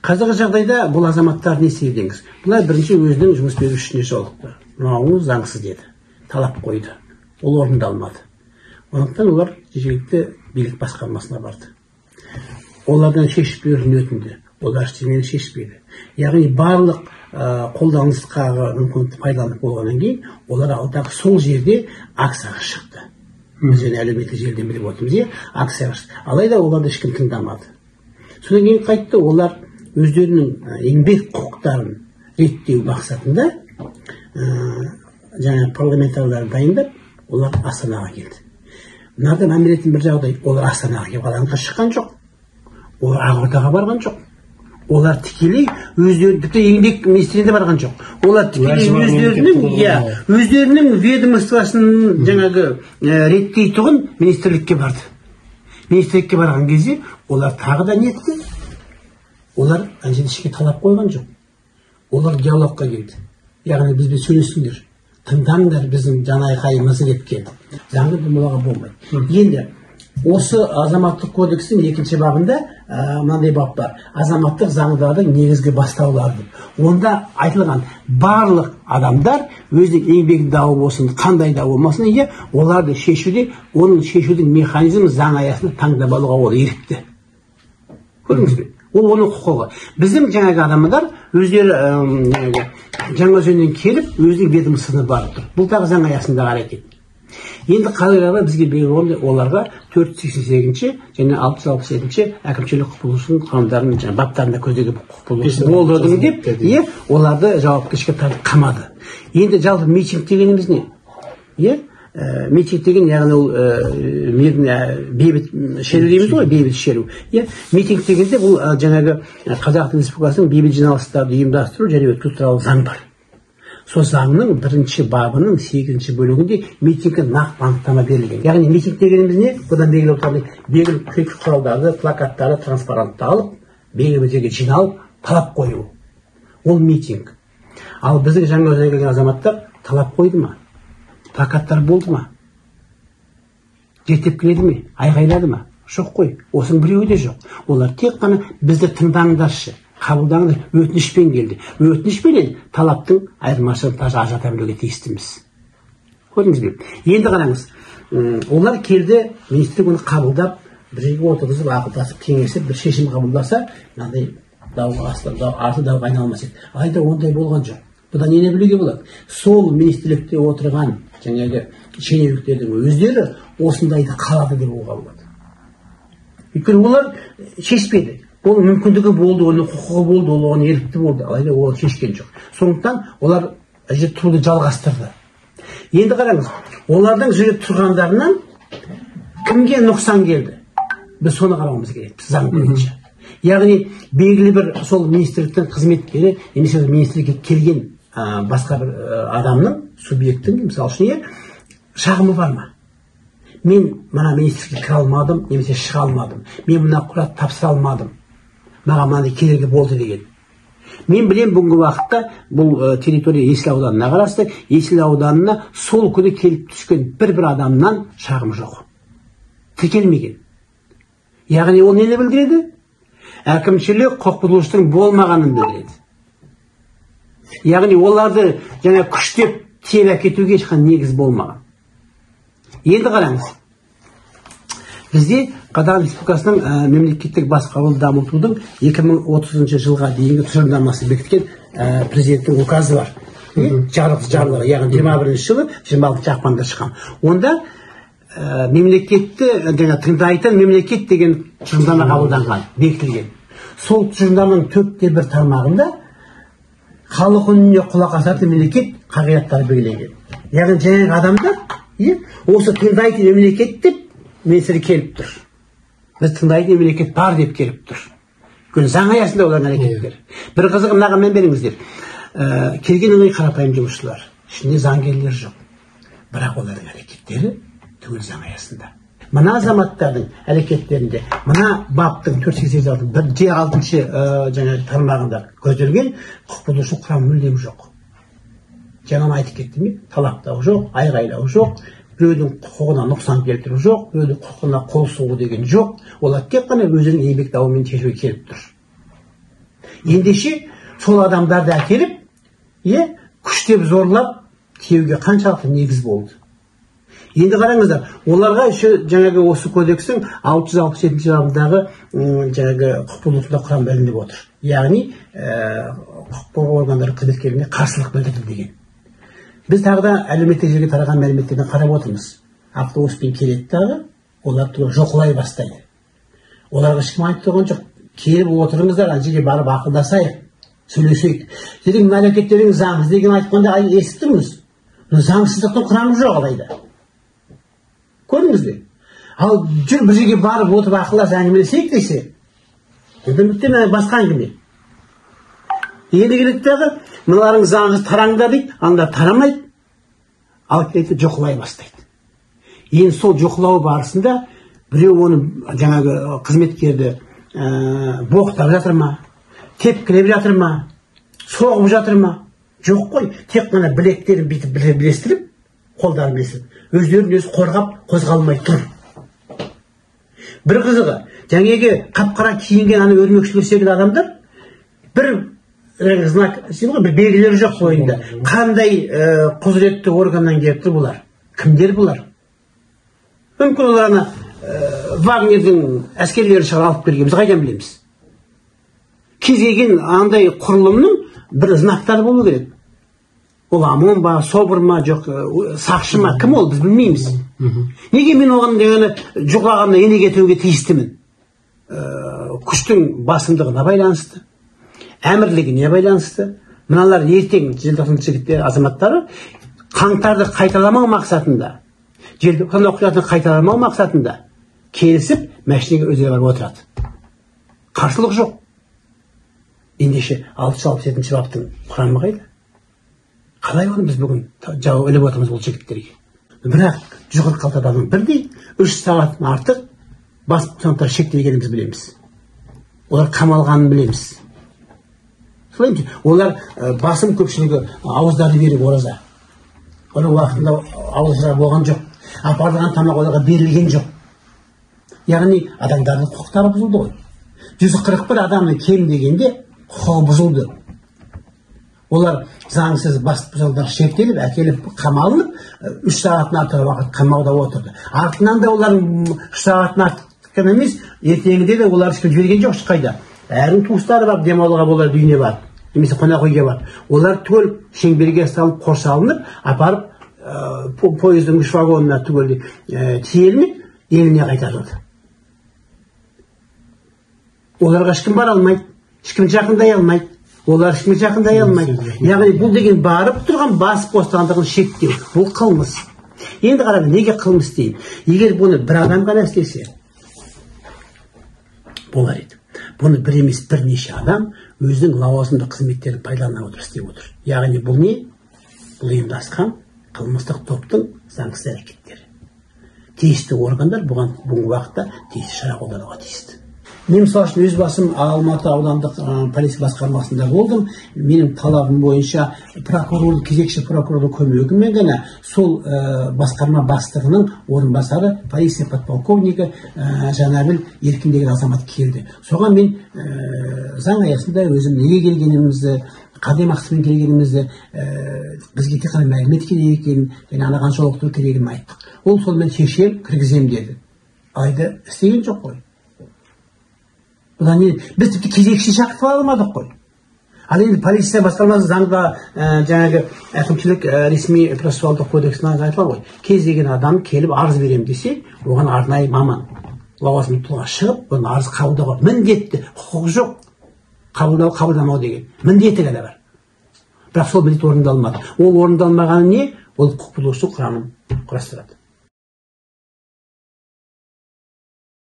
Қазіргі жағдайда бұл азаматтар не істеді деңіз? Бұлар бірінші өзінің жұмыс берушісіне жолықты. Мынауыңыз заңсыз деді. Талап қойды. Ол орындалмады. Сондықтан олар жергілікті билік басқармасына барды. Олардан шешіп беруін өтінді. Олар ештеңені шешпеді. Яғни барлық қолданысқағы мүмкіндікті пайдаланып болғаннан кейін олар алдағы сол жерде акцияға шықты. Біз және әлеуметтік желіден біліп отырмыз, иә, акцияға шықты. Алайда оларды ешкім тыңдамады. Содан кейін қайтты, олар өздерінің еңбек құқықтарын реттеу мақсатында жаңа парламентарийлерін дайындап, олар Астанаға келді. Мынада мән беретін бір жағдай, олар Астанаға келіп алаңға шыққан жоқ. Олар Ақордаға барған жоқ. Олар тікелей өздері, тіпті еңбек министрлігіне барған жоқ. Олар тікелей өздерінің, иә, өздерінің ведомствосын жаңағы реттейтұғын министрлікке барды. Министрлікке барған кезде олар тағы да не етті? Олар ана жерде ешкімге талап қойған жоқ. Олар диалогқа келді. Яғни бізбен сөйлесіңдер, тыңдаңдар біздің жанайқайымызды деп келді. Заңды бұлмалауға болмайды. Енді осы азаматтық кодекстің екінші бабында мынандай бап бар. Азаматтық заңдардың негізгі бастаулары деп. Онда айтылған барлық адамдар өзінің еңбек дауы болсын, қандай дау болмасын, иә, оларды шешуде, оның шешудің механизмі заң аясында таңдап алуға ол ерікті. Көрдіңіз бе? Ол оның құқығы. Біздің жаңағы адамдар өздері Жаңаөзеннен келіп, өзінің ведомствосына барып тұр. Бұл тағы заң аясындағы әрекет. Енді қазір бізге белгілі болғандай, оларға 488-ші және 667-ші әкімшілік құқық бұзушылықтың құрамдарын, жаңа баптарында көзделген құқық бұзушылық болды деп, иә, оларды жауапкершілікке тартып қамады. Енді жалпы митинг дегеніміз не? Иә, митинг деген, яғни ол бейбіт шеру дейміз ғой, бейбіт шеру. Иә, митинг дегенде бұл жаңағы Қазақстан Республикасының бейбіт жиналыстарды ұйымдастыру және өткізу туралы заң бар. Сол заңның бірінші бабының 8-ші бөлігінде митингке нақты анықтама берілген. Яғни митинг дегеніміз не? Бұдан белгілі отырғандай, белгілі күш құралдарды, плакаттарды, транспарантты алып, белгілі бір жерге жиналып, талап қою. Ол митинг. Ал біздің Жаңаөзенге келген азаматтар талап қойды ма? Плакаттар болды ма? Жер тепкіледі ме? Айғайлады ма? Жоқ қой. Осының біреуі де жоқ. Олар тек қана бізді тыңдаңдаршы, қабылдаңдар, өтінішпен келді. Өтінішпенен талаптың айырмашылығын ажырата білуге тиістіміз. Көрдіңіз бе? Енді қараңыз, олар келді, министрлік оны қабылдап, бір жерге отырғызып, ақылдасып, кеңесіп, бір шешім қабылдаса, мынандай дауға арты дауға айналмас еді. Алайда ондай болған жоқ. Бұдан нені білуге болады? Сол министрлікте отырған жаңағы шенеуніктердің өздері осындайды қалады деп ойлауға болады. Өйткені олар шешпеді. Ол мүмкіндігі болды, оның құқығы болды, ол оған ерікті болды. Алайда ол шешкен жоқ. Сондықтан олар жерде тұруды жалғастырды. Енді қараңыз, олардың жерде тұрғандарынан кімге нұқсан келді? Біз соны қарауымыз керек, заң бойынша. Яғни белгілі бір сол министрліктің қызметкері немесе министрлікке келген басқа бір адамның, субъекттің, мысалы үшін, шағымы бар ма? Мен мына министрлікке кіре алмадым, немесе шыға алмадым. Мен мына құжат тапсыра алмадым. Маған мынандай кедергі болды деген. Мен білем, бүгінгі уақытта бұл территория Есіл ауданына қарасты. Есіл ауданына сол күні келіп түскен бір-бір адамнан шағым жоқ. Тіркелмеген. Яғни ол нені білдіреді? Әкімшілік құқық бұзушылықтың болмағанын білдіреді. Яғни оларды жаңа күштеп тиеп әкетуге ешқандай негіз болмаған. Енді қараңыз, бізде Қазақстан Республикасының мемлекеттік басқаруды дамытудың 2030 жылға дейінгі тұжырымдамасы бекіткен президенттің указы бар. Жарлығы, яғни 21 жылы 26 ақпанда шыққан. Онда мемлекетті жаңа тыңдайтын мемлекет деген тұжырымдама қабылданған, бекітілген. Сол тұжырымдаманың 4.1 тармағында халық үніне құлақ асатын мемлекет қағидаттары белгіленген. Яғни жаңағы адамдар осы тыңдайтын мемлекет деп министр келіп тұр. Біз тыңдайтын мемлекет бар деп келіп тұр. Өйткені заң аясында олардың әрекеттері. Бір қызығы мынаған мән беріңіздер. Келген ыңғай қарапайым жұмысшылар, ішінде заңгерлер жоқ. Бірақ олардың әрекеттері түгел заң аясында. Мына азаматтардың әрекеттерінде мына баптың 486 бір алтыншы жаңағы тармағында көзделген құқық бұзушылық құрамы мүлдем жоқ. Жаңа айтып кеттім, талаптау жоқ, айғайлау жоқ, біреудің құқығына нұқсан келтіру жоқ, біреудің құқығына қол сұғу деген жоқ. Олар тек қана өздерінің еңбек дауымен шешуге келіп тұр. Ендеше сол адамдарды әкеліп, күштеп зорлап теуге қаншалықты негіз болды. Енді қараңыздар, оларға еще жаңағы осы кодекстің 667 бабындағы жаңағы құқық бұзушылық құрам ілініп отыр. Яғни құқық қорғау органдары қызметкерлеріне қарсылық білдірді деген. Біз тағы да әлеуметтік желіге тараған мәліметтерден қарап отырмыз. Автобуспен келеді дағы, олар түгел жоқлай бастайды. Оларға ешкім айтып тұрған жоқ. Келіп отырыңыздар, ана жерге барып ақылдасайық, сөйлесейік. Сенің мына әрекеттерің заңсыз деген айтқанда естіп тұрмыз. Заңсыздықтың құрамы жоқ алайда. Көрдіңіз бе? Ал жүр бір жерге барып отырып ақылдасып әңгімелесейік десе, онда мүлдем басқа әңгіме. Енді келеді дағы, мыналарың заңсыз тараңдар дейді, аналар тарамайды, ал келеді жоқлай бастайды. Енді сол жоқлау барысында біреу оны жаңағы қызметкерді боқтап жатыр ма, тепкілеп жатыр ма, соғып жатыр ма? Жоқ қой, тек қана білектерін бүйтіп білестіріп, қолдарын білестіріп, өздерін өзі қорғап қозғалмай тұр. Бір қызығы, жаңағы қап-қара киінген ана өрмекшілер секілді адамдар бір знак, бір белгілері жоқ бойында. Қандай құзыретті органнан келіп тұр бұлар? Кімдер бұлар? Мүмкін олар ана Вагнердің әскерлері шығар алып келген, біз қайдан білеміз? Кез келген андай құрылымның бір знактары болу керек. Ол ОМОН ба, СОБР ма, жоқ, сақшы ма, кім ол, біз білмейміз. Неге мен оған дегені жұқлағанына ене кетуге тиістімін? Күштің басымдығына байланысты, әмірлігіне байланысты. Мыналар ертең желтоқсан жігіттер, азаматтары қаңтарды қайталамау мақсатында, желтоқсан оқиғасын қайталамау мақсатында келісіп, мәшинеге өздері барып отырады. Қарсылық жоқ. Ендеше 667 баптың құрамы қайда? Қалай оны біз бүгін жауап іліп отырмыз бұл жігіттерге? Бірақ 146 адамның бірдей 3 сағаттан артық бас бостандықтары шектелгенін біз білеміз. Олар қамалғанын білеміз. Солай ма? Олар басым көпшілігі ауыздары берік ораза. Олар уақытында ауызша болған жоқ. Апарылған тамақ оларға берілген жоқ. Яғни адамдардың құқықтары бұзылды ғой. 141 адамның кем дегенде құқығы бұзылды. Олар заңсыз бас бостандықтары шектеліп, әкеліп қамалынып, 3 сағаттан артық уақыт қамауда отырды. Артынан да олар 3 сағаттан артық емес, ертеңінде де олар ешкім жіберген жоқ ешқайда. Бәрінің туыстары бар, демалуға олар үйіне барып, немесе қонақ үйге барып. Олар түгел шеңберге салып, қоршалынып, апарып пойыздың 3 вагонына түгел тиелініп, еліне қайтарылды. Оларға ешкім бара алмайды, ешкім жақындай алмайды. Олар ешкімге жақындай алмайды. Яғни бұл деген барып тұрған бас бостандығын шектеу. Бұл қылмыс. Енді қараңыз, неге қылмыс деймін? Егер бұны бір адам ғана істесе, болар еді. Бұны бір емес, бірнеше адам өзінің лауазымды қызметтерін пайдалана отырып істеп отыр. Яғни бұл не? Бұл ұйымдасқан қылмыстық топтың заңсыз әрекеттері. Тиісті органдар бұған бүгінгі уақытта тиісті шара қолдануға тиісті. Мен мысалы үшін өз басым Алматы аудандық полиция басқармасында болдым. Менің талабым бойынша прокурор, кезекші прокурордың көмегімен ғана сол басқарма бастығының орынбасары, полиция подполковнигі Жанәбіл Еркін деген азамат келді. Соған мен заң аясында өзім неге келгенімізді, қандай мақсатпен келгенімізді, бізге тек қана мәлімет керек екенін және анаған жолықтыру керегін айттық. Ол сонымен шешем, кіргізем деді. Алайда істеген жоқ қой. Бұдан не, біз тіпті кезекші шақыртып ала алмадық қой. Ал енді полиция басқармасы заңда жаңағы әкімшілік ресми процессуалдық кодексіне айтылған ғой. Кез келген адам келіп арыз беремін десе, оған арнайы маман, лауазымды тұлға шығып, оны арыз қабылдауға міндетті, құқығы жоқ. Қабылдау, қабылдамау деген міндеті ғана бар. Бірақ сол міндет орындалмады. Ол орындалмағаны не? Ол құқық бұзушылық құрамын құрастырады.